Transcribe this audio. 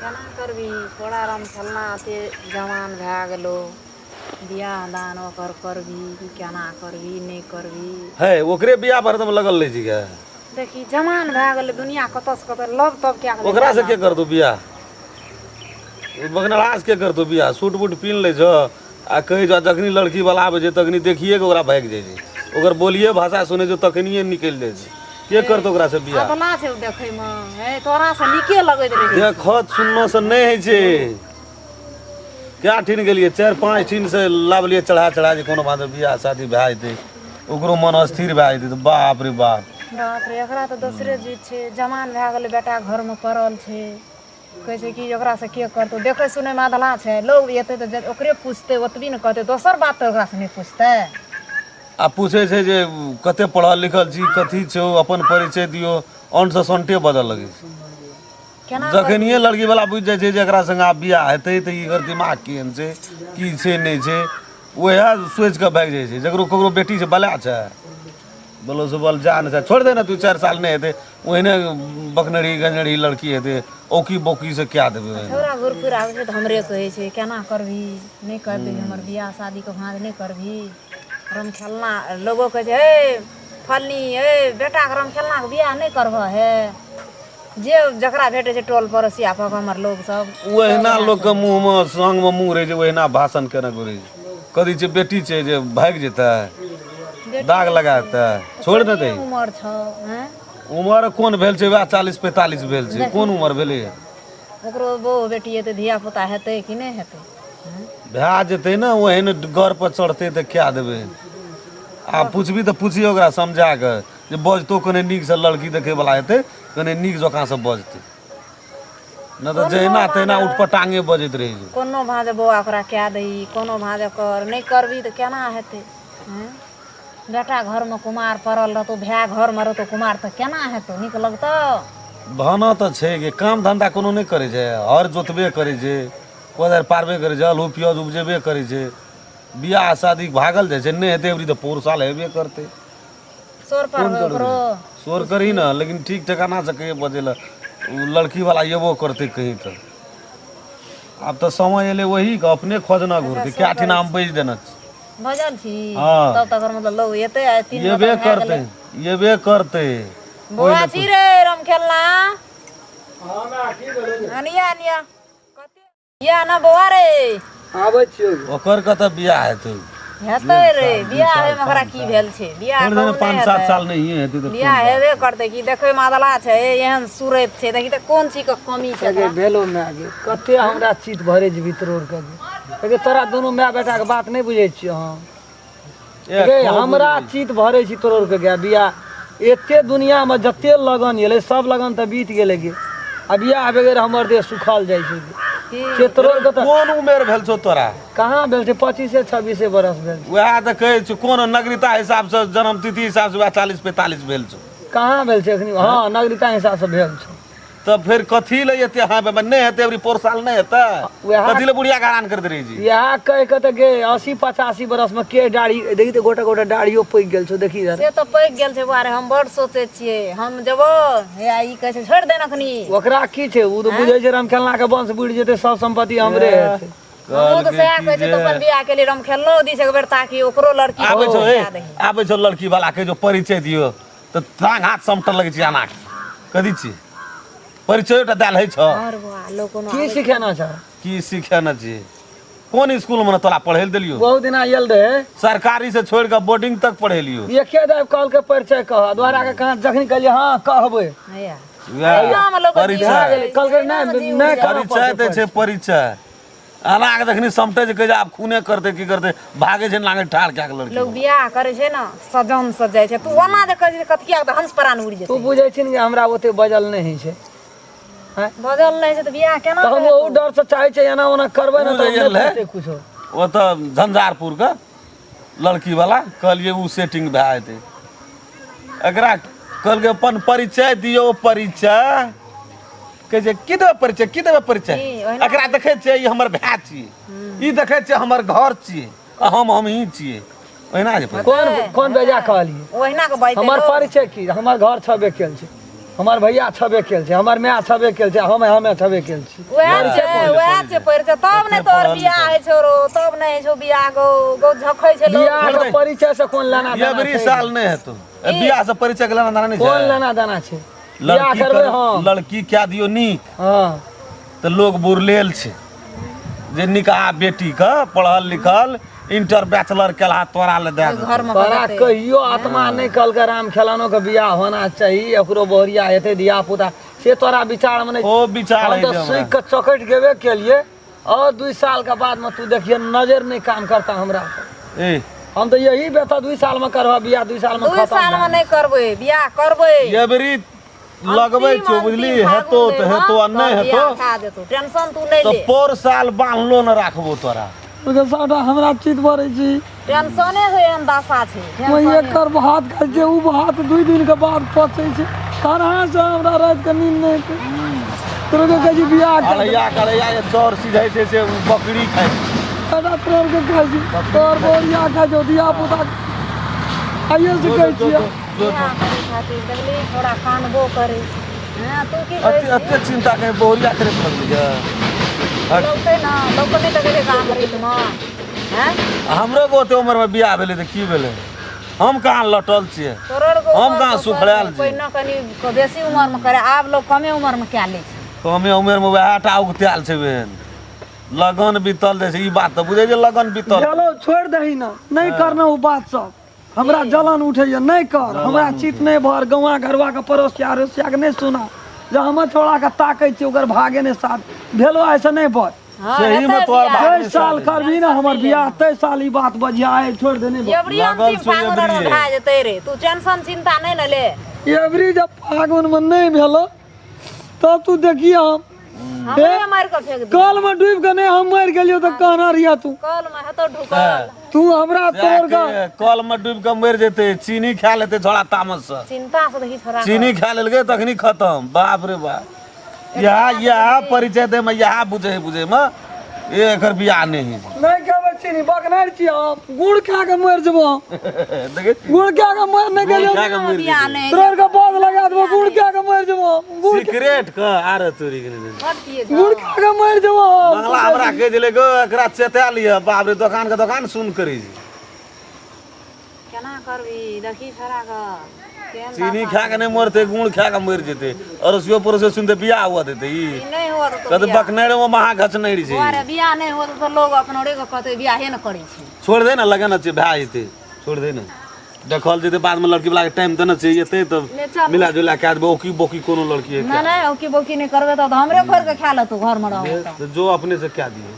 केना करबही छोड़ा राम खेलना एते जवान भए गेलो बियाह दान ओकर करबही कि केना करबही नहि करबही है ओकरे बियाह पर हरदम लगल रहै छी गे देखी जवान भए गेलै दुनिया कतऽसँ कतऽ लव तब कए कऽ ओकरा से के करतौ बियाह बगनराज के करतौ बियाह सूट बूट पिन्ह लै छौ आ कहै छौ जखनी लड़की वाला आबै छै तखनी देखिए के ओकरा भागि जाइ छै ओकर बोलिए भाषा सुनै छौ तखनिए निकलि जाइ छै के करतौ ओकरा से बियाह अदला छै ओ देखैमे हे तोरा से नीके लगैत रहै देखत सुननो से नहि होइ छै कए ठिन गेलियै चारि पाँच ठिन से लाबलियै चढ़ा चढ़ा जे कोनो बात बियाह शादी भए जेतै ओकरो मन अस्थिर भए जेतै तऽ बाप रे बाप बाप रे एकरा तऽ दोसरे जीत छै जवान भए गेलै बेटा घरमे पड़ल छै कहै छै कि ओकरासँ के करतौ देखै सुनैमे अधला छै लोग एतै तऽ ओकरे पुछतै ओतबी ने कहतै दोसर बात तऽ ओकरासँ नहि पुछतै आ पूछै छै जे कते पढ़ल लिखल छी कथी छौ अपन परिचय दियौ अनसँ सन्टे बजऽ लगै छै केना जखनिए लड़की वाला बुझि जाइ छै जे एकरा संगे आब बियाह हेतै तऽ एकर दिमाग केहन छै की छै नहि छै उएह सोचि कऽ भागि जाइ छै जकरो ककरो बेटी छै बला छै बोलो से बोल जा नहि छोड़ दे ने 2-4 साल नहि हेतै ओहिने बकनरी गंजरी लड़की हेतै औकी बौकी से कए देबै ओहिने। छौड़ा घुर फिर आबै छै तऽ हमरे कहै छै केना करबही नहि करबही हमर बियाह शादीके भाँज नहि करबही रम खेलना लोगो कहै छै हे फलनी हे बेटाके रम खेलनाके बियाह नहि करबह हे जे जकरा भेटै छै टोल पड़ोसिया पर हमर लोग सब ओहिना लोकके मुँहमे संगमे मुँह रहै छै ओहिना भाषण केने घुरै छै कथी छै बेटी छै जे भागि जेतै दाग लगा देतै छोड़ि ने दही उमर छौ हैं उमर कोन भेल छै वएह 40-45 भेल छै कोन उमर भेलै ओकरो बहु बेटी हेतै धिया पुता हेतै कि नहि हेतै हैं? भए जेतै ने ओहन घर पर चढ़तै तऽ कए देबै आ पुछबी तऽ पुछियो ओकरा समझा कऽ जे बजतो कने नीकसँ लड़की देखैवला हेतै कने नीक जकाँ से बजतै नहि तऽ जहिना तहिना उठपटांगे बजैत रहै छै कोनो भाँज बौआ ओकरा कए दही कोनो भाँज कर नहि करबही तऽ केना हेतै हँ? बेटा घरमे कुमार पड़ल रहतौ भाय घरमे रहतौ कुमार तऽ केना हेतौ नीक लगतौ भाना तऽ छै कि काम धन्धा कोनो नहि करै छै हर जोतबे करै छै कोदारि पारबे करै छै आलू प्याज उपजेबे करै छै बियाह शादी भागल जाइ छै नहि हेतै अबरी तऽ पौर साल हेबे करतै शोर कोन पारबै जरूरी ओकरो शोर करही ने लेकिन ठीक ठिकाना से कहियो बजै लए ओ लड़की वाला एबो करतै कहीं तऽ आब तऽ समय एलै वही के अपने खोजना घुरतै कए ठिना हम बजि देने छी बजल छी हँ। तब तक मतलब लोग एतै आ तीन एबे गोटा भए करतै गेलै एबे करतै बौआ छी रे राम खेलना अनिया अनिया कते या ना बौआ रे आबै छियौ ओकर कतऽ बियाह हेतै हेतै रे बियाह होइमे ओकरा की भेल छै बियाह छोड़ि देने कहूँ पाँच नहि सात हेतै साल नहिए हेतै तऽ बियाह हेबे करतै की देखै मे अदला छै एहन सूरत छै देखी तऽ कोन चीज के कमी छै गे भेलो माय गे कते हमरा चित भरे छै भीतर ओर के गे गे तोरा दुनू माय बेटा के बात नहि बुझै छियै हम ए, गे खूब हमरा चित भरे छी तोरा के गे बियाह एते दुनिया में जते लगन एलै सब लगन तऽ बीत गेलै गे आ बियाह बगैर हमर देह सुखल जाइ छै गे। की से तोरो के तऽ कोन उमेर भेल छौ तोरा कहाँ भेल छै 25-26 बरस भेल छै वएह तऽ कहै छी कोन नगरीता हिसाबसँ जन्म तिथि हिसाबसँ वएह 40-45 भेल छौ कहाँ भेल छै एखनी हँ नगरीता हिसाबसँ भेल छै तब फेर कथी ले एते हाँ बे नहि हेतै अबरी पोर साल नहि हेतै वएह कथी ले बुढ़िया के हैरान करैत रहै छी इएह कहि कऽ तऽ गे 80-85 बरसमे के दाढ़ी देखी तऽ गोटा गोटा दाढ़ियो पकि गेल छौ देखी जरा से तऽ पकि गेल छै बौआ रे हम बड़ सोचै छियै हम जेबो हे ई कहै छै छोड़ि दे ने अखनी ओकरा की छै ओ तऽ बुझै छै रामखेलना के वंश बुड़ि जेतै सब सम्पत्ति हमरे हेतै हमहूँ तऽ सएह कहै छियै तऽ अपन बियाह के लिए हम खेलनो दी छै एक बेर ताकि ओकरो लड़की आबै छौ ए बियाह दही आबै छौ लड़की वाला के जो परिचय दियो तऽ टांग हाथ समटल लगै छै अना कथी छी परिचय टा देल होइ छौ और बौआ लोग कोनो की सिखेना छ की सिखेने छी कोन स्कूल में तोरा पढ़े लए देलियो बहुत दिना आयल रहे सरकारी से छोड़ के बोर्डिंग तक पढ़ेलियो एके दाब कहल के परिचय कह दोहरा के कहाँ जखन कहलियै हँ कहबै हैया वएह एहिनामे लोकके परिचय जीव भए गेलै कहलकै नहि नहि करऽ परिचय दै छै परिचय एना के जखनी समटे छै कहै छै आब खूने करतै की करतै भागै छै नांगे ठाढ़ कए के लड़की लोग बियाह करै छै ने सजन से जाइ छै तू ओना जे कहै छै कथिया तऽ हंस परान उड़ि तू जेतै बुझै छी ने कि हमरा ओते बजल नहि होइ छै आँय? बजल नहि छै तऽ बियाह केना तऽ हम ओहू डरसँ चाहै छियै एना ओना करबै ने ओ तऽ जे नहि एलै। पहुँचतै कुछो ओतऽ झंझारपुर के लड़की वाला कहलियै ओ सेटिंग भए जेतै एकरा कहलकै अपन परिचय दियौ परिचय कहै छै की देबै परिचय की देबै परिचय की, ओहिना एकरा देखै छियै ई हमर भाय छियै ई देखै छियै हमर घर छियै आ हम हमही छियै ओहिना जे परिचय। कोन कोन बेजा कहलियै ओहिना के बाजि हमर परिचय की हमर घर छबे केल छै हमर भैया छबे केल छै, हमर माय छबे केल छै, हम हमे छबे केल छी। वएह छै, वएह छै परिचय, तब नहि तोहर बियाह होइ छौ रो, तब नहि होइ छौ बियाह। गौ गौ झखै छै लोक। बियाह के परिचय से कोन लेना देना एवरी छै? साल नहि हेतौ। ए, बियाह से परिचय के लेना देना नहि कोन छै। लेना देना छै? बियाह लड़की करबै हम। लड़की कए दियौ नीक हँ तऽ लोग बुरलेल छै जे निकाह बेटी के पढ़ल लिखल इंटर बैचलर केलहा तोरा ले दए देतौ। घरमे तोरा कहियो आत्मा नहि कहलकै राम खेलानो के बियाह होना चाही, ओकरो बहुरिया हेतै धिया पुता, से तोरा विचार मे नहि। ओ विचार हम है तऽ जे हमरा। सूखि के चौकट गेबे केलिए, और 2 साल के बाद में तू देखिए नजर नहीं काम करता हमरा पर। ए हम तो यही बेटा 2 साल में करबा बियाह, 2 साल में 2 खत्म। साल में नहि करबै बियाह, करबै एबरी लगबै अंतिम छौ बुझली, अंतिम हेतो फागुन तऽ हेतो आ नहि तोहर हेतो बियाह खा देतौ, टेंशन तू नहि तऽ ले। पोर साल बान्हलो न राखबो तोरा। ओकर साटा हमरा चित भरै छी। टेंशने से एहन दशा छै। वही टेंशने। एकर भात खाइ छै, ओ भात 2 दिन के बाद पचै छै। कहाँ से हमरा राति के नींद नहि हेतै? तोरा के कहै छी बियाह कर। अढ़ैया कढ़ैया जे चाउर सिझै छै से ओ बकरी खाइ छै। साटा तोरा के कहै छी, तोहर बोरिया खाइ छौ धिया पुता, आइए से कहै छियै। बियाह करै खातिर देखली थोड़ा कानबो करै। हँ, तू की कहै अते अते चिंता के बहुरिया करे लगली गे। हट। लौकतै ने, लोक नहि देखै छै गाम रीतमे। हैं? हमरो के ओते उम्र में बियाह भेलै तऽ की भेलै? हम कहाँ लटल छियै? तोरो आरके हम उमर कहाँ तऽ सुखड़ायल छियै? पहिने कनि बेसी उमरमे करे, आब लोक कमे उमरमे कए लै छै। कमे उम्र में वएह टा उगतायल छै बहन। लगन बीतल जाइ छै, ई बात तऽ बुझै छै लगन बीतल। चलो छोड़ि दही ने, नहि करना ओ बात सब। हमरा जलन उठैया, नहि कर। हमरा चित नहि भर, गौआ घरवा के पड़ोसिया अड़ोसिया के नहि सुना। जब हमर छोड़ा के ताकै छी ओकर भागे नहि साथ भेलो, ऐसे नहि बज। हँ, सही में हेतै तोहर बियाह। भाग जै साल करबी ने हमर बियाह तै साल ई बात बजिया है, छोड़ दे, नहि बज। एबरी लागल अंतिम छौ फागुन आर एबरी। भए जेतै रे, तू टेंशन चिंता नहि ने ले। एबरी जब फागुन में नहि भेलो तब तू देखिए हम हमरे मारि कऽ फेंक दियौ। कल में डूबि के नहि हम मरि गेलियो तऽ कहना रहिया तू। कल में हेतौ ढुकल। तू हमरा तोड़ के कल में डूबि के मरि जेतै, चीनी खा लेतै छोड़ा तामस से। चिंता से देखी छोड़ा चीनी खा लेलकै तखनी खत्म। बाप रे बाप, इएह इएह परिचय दै में इएह बुझै बुझै में एकर बियाह नहि होइ छै। नहि खेबै चीनी, बकनार छी हम, गुड़ खा के मरि जेबो हम। देखै छी? गुड़ खा के मरि नहि गेलियो। गुड़ खा के मरि बियाह नहि। तोड़ के बाग लगा देबो, गुड़ खा के मरि जेबो हम। गुड़ सिगरेट के आर तोरी के नहि। बड पिए छौ। गुड़ खा के मरि जेबो हम। मंगला हमरा कहि देलै गो एकरा चेता लिअ, बाप रे दोकान के दोकान सुन करै छै। केना करबी देखी छोड़ा के केहन चीनी दशा। खा के नहि मरतै, गुड़ खा के मरि जेतै। अड़ोसियो पड़ोसियो सुनते बियाह हुआ देतै ई। ई नहि हुआ तऽ कहतै बकनैर मे महा घचनैर छै। बौआ रे, बियाह नहि हुआ तऽ लोग अपनोरे के कहतै बियाहे ने करै छै। छोड़ दे ने, लगन छै भए जेतै, छोड़ दे ने, देखल जेतै बादमे। लड़की वाला के टाइम तऽ ने छै, एतै तऽ ले चल। मिला जुला कए देबै। औकी बौकी कोनो लड़की है नहि नहि, औकी बौकी नहि करबै तब तऽ हमरे खोरि के खा लेतौ, घरमे रहबो तऽ। तऽ जो अपने से कए दियै।